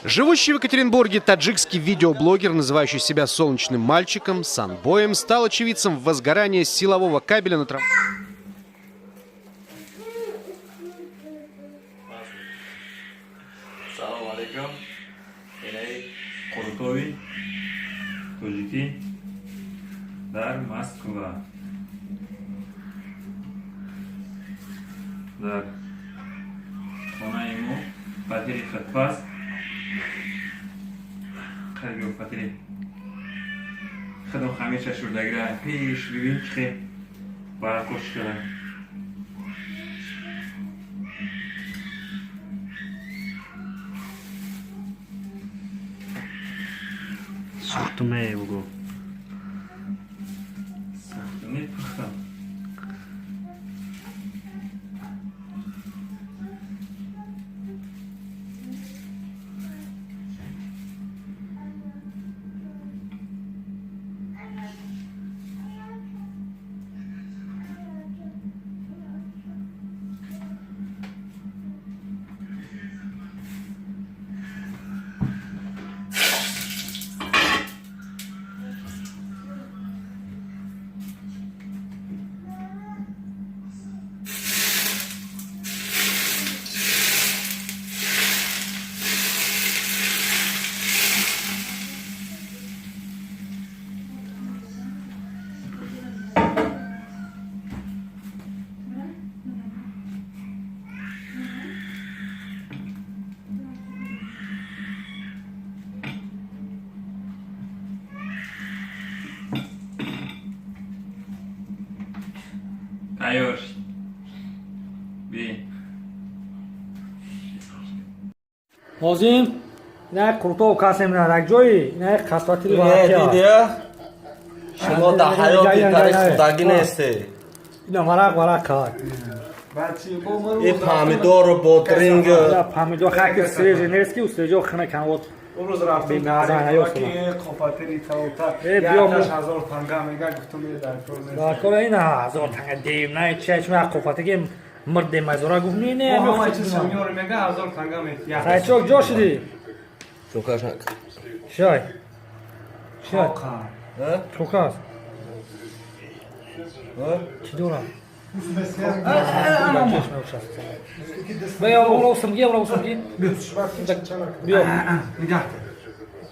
Живущий в Екатеринбурге таджикский видеоблогер, называющий себя солнечным мальчиком, Санбоем, стал очевидцем возгорания силового кабеля на трамвае. Салом алейкум. Инаи қурутоби тоҷикӣ дар Москва. Дар хонаи мо фатири хатпас қариб фатири худо ҳамеша шурдагира пеш бибин чихе барқош шуда. Сухтуме бугу. Сухтуме пухтам. Тайёр шид. Би. Нозим, ина қуртоб касем на рак ҷои, ина қасвати Э, дидия? Шумо дар ҳаёти тарих худагӣ несте. Ина варақ варақ кар. И помидору, бодринг. Ина помидор хаки свежий нест ки устеҷо хина канвот. Имрӯз рафтем ки қофатири таота Э, биё якаш 1000 танга мега, гуфтум е дар кор нест. Дар кор ина 1000 танга дем, на ча чма қофати ки мирде мазора гуфт не не. Мо ҳама чиз сомиёро мега 1000 танга мет. Сайчок ҷо шуди? Чукашак. Шай. Шай. Э? Чокас. Чӣ дорам? Биё, росум ги, росум ги. Биё.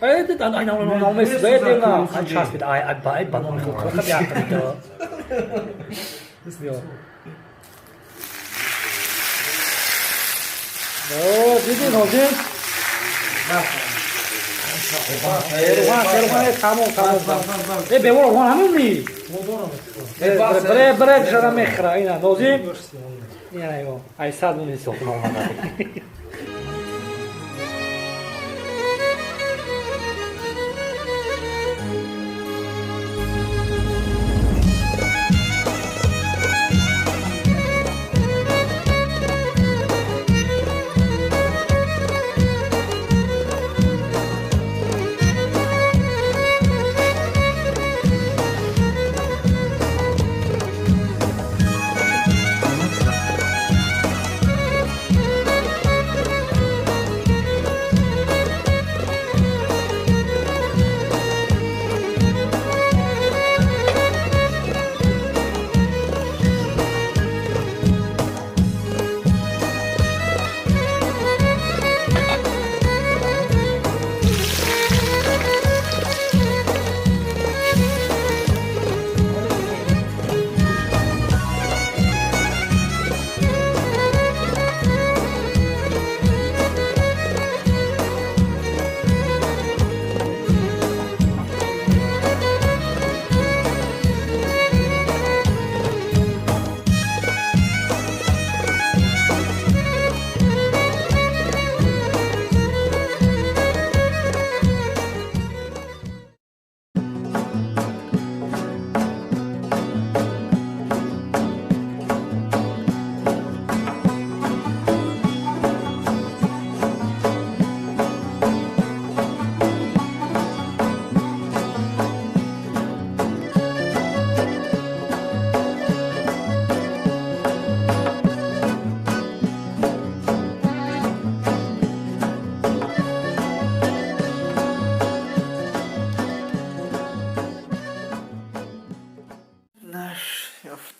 Эй, ай, ай, ай, ай, ай, ай, ай, часпид, ай, ай, ай, ба номи худ, хаб як биё. Биё. О, диди нозим? Серухан, серухан, тамом, тамом. Э, бевор, вон ҳамин ни. Бре, бре, жара мехра, ина, нозим? Ина, ё, ай сад мун ҳисоб омада.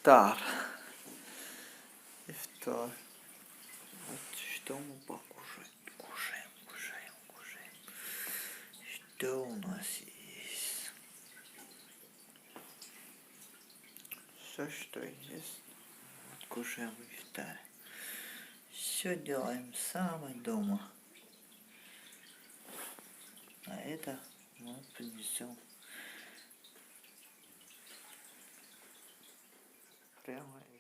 Ифтар. Ифтар. Вот что мы покушаем. Кушаем, кушаем, кушаем. Что у нас есть? Все, что есть. Вот кушаем в ифтаре. Все делаем сами дома. А это мы принесем прямо.